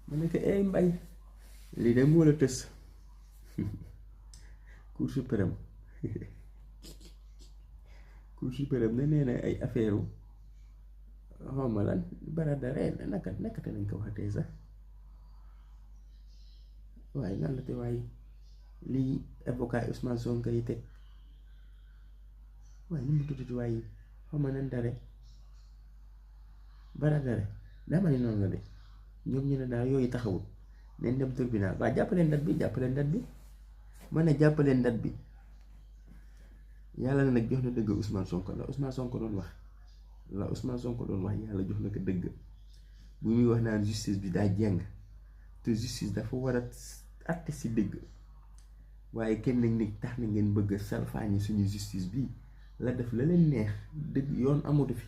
ma ne ko ay mbay lii de moo la tës cour suprême cour suprême ne nee na ay affaire xawma lan baradare naka te nañ ko waxatee sax waaye nan la te waaye lii avocat Ousmane Sonko yi teg waaye ni mu tuddati waaye xawma nan dare baradare dama ne noonu la de ñoom ñu ne daal yooyu taxawul nañ dem tribunal waa jàppaleen dat bi ma ne jàppaleen dat bi yàlla na nag jox na dëgg Ousmane Sonko la Ousmane Sonko doon wax yàlla jox na ko dëgg bu muy wax naan justice bi daa jeng te justice dafa war a àtte si dëgg waaye kenn nag tax na ngeen bëgg a salfaañi suñu justice bi la def la leen neex dëgg yoon amatu fi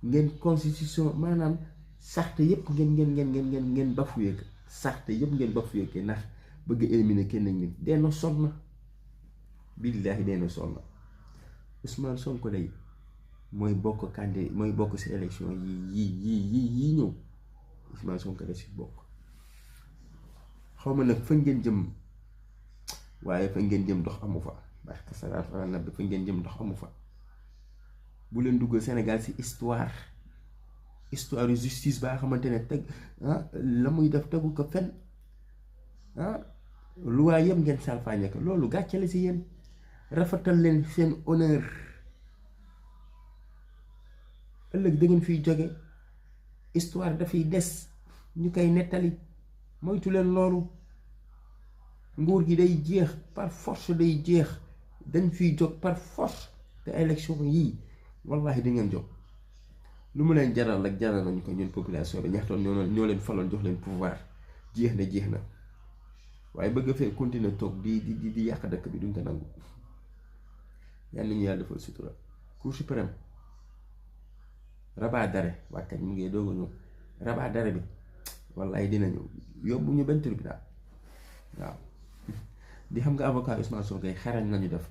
ngeen constitution maanaam sarte yëpp ngeen bafoué ko sarte yëpp ngeen bafoué ko ndax bëgg éliminer kenn nit dee na sonn na billaahi dee na sonn na Ousmane Sonko lay mooy bokk candidat mooy bokk si élection yi ñëw Ousmane Sonko la si bokk xaw ma nag fa ngeen jëm waaye fa ngeen jëm ndox amu fa barke salaatu ala nabi fa ngeen jëm ndox amu fa bu leen duggal Sénégal si histoire justice baa xamante ne teg la muy def tegu ko fen loi yëpp ngeen salfaañe ko loolu gàcce la si yéen rafetal leen seen honneur ëllëg da ngeen fiy jóge histoire dafay des ñu koy nettali moytu leen loolu nguur gi day jeex par force day jeex dañ fiy jóg par force te élection yii wallahi di ngeen jóg lu mu leen jaral rek jaral nañu ko ñun population bi ñaxtoon ñoo leen faloon jox leen pouvoir jeex na waaye bëgg fee continuer toog di yàq dëkk bi duñ ko nangu yal nañu yàlla defal sutura cour suprême rabat d'arrêt wàkkat mu ngi doog a ñëw rabat d'arrêt bi wallahi dina ñëw yóbbu ñu benn tribunal waaw di xam nga avocat Ousmane Sonko xarañ nañu def